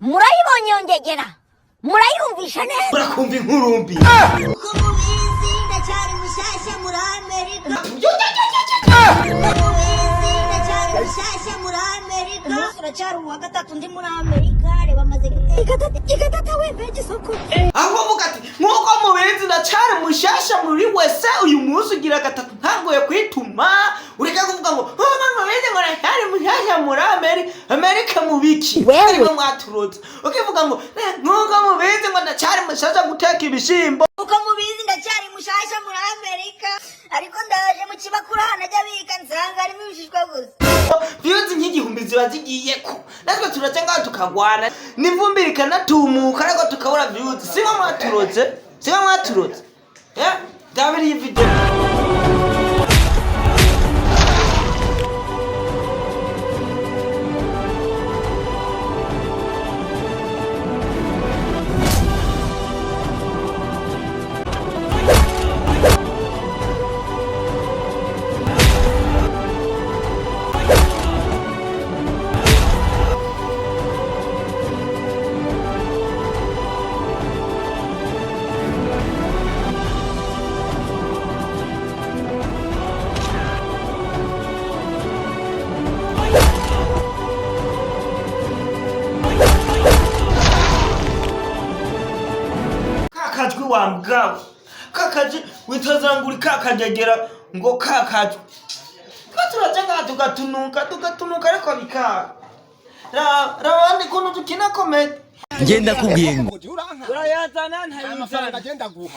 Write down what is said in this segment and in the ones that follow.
Murayibonye iyo ngegera, murayumvisha neza. Urakumva inkurumbi. Uko mubizi, ndacyari mushyashya muri Amerika. Uko mubizi, ndacyari mushyashya muri Amerika. Umunsi uracyari uwa gatatu ndi muri Amerika. Reba, amaze guteka igatata we, mbega isoko! Aho uvuga ati: "Nk'uko mubizi, ndacyari mushasha muri wese, uyu munsi ugira gatatu ntanguye kwituma." Ureke kuvuga ngo nk'uko mubizi ngo ndacyari mushasha muri Amerika. Amerika mu biki? Wewe. Ariko mwaturutse ukivuga ngo nk'uko mubizi ngo ndacyari mushasha guteka ibishimbo. Uko mubizi, ndacyari mushyashya muri Amerika, ariko ndaje mu kibakura ahantu ajya abika, nsanga harimo ibishishwa gusa. Views nk'igihumbi ziba zigiye ko natwe turaca ngaho tukagwana n'ivumbi rikanatumuka, ariko tukabura views. Siba mwaturotse, siba mwaturotse. Ndabiri iyi video. Kakajwi wa mbwawe, kakajwi witazangura, kakajegera ngo kakajwi twa turaca ngaha tugatunuka, tugatunuka, ariko bikanga. Raba kuntu dukina comédie. Ngenda kubwiye ngo Urayazana ntayuzana. Agenda guha.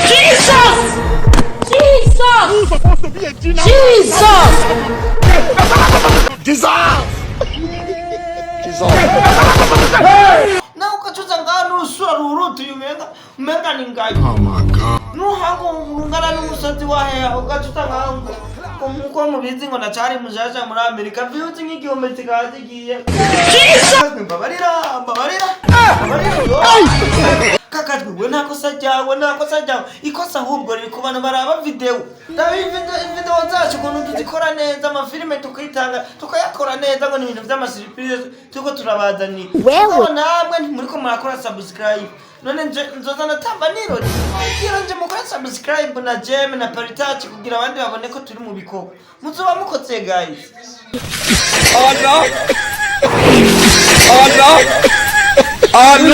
Jesus! Jesus! Jesus! Jesus! Jesus! Nawe ugacuza ngaha n'urusura rurutuye, umenga ni ngayo. Oh my God. Nuhango rungana n'umusozi wa heha, ugacuza ngaho ngo nkuko mubizi ngo ndacari mushasha muri Amerika, views nk'igihumbi zikaba zigiye. Mbabarira, mbabarira, mbabarira yo. Kakajwi we, nta kosa ryawe, nta kosa ryawe. Ikosa ahubwo riri ku bantu baraba video. Raba video zacu ukuntu tuzikora neza, amafilime tukitanga tukayakora neza, ngo ni ibintu vy'amasurprise turiko turabazanira. Wewe. Mugabo namwe ntimuriko murakora subscribe. None nje nzoza natamba nirori kugira nje mukore subscribe na j'aime na partage kugira abandi babone ko turi mu bikorwa? Muzoba mukoze, guys. Oh no! Oh no! Oh no!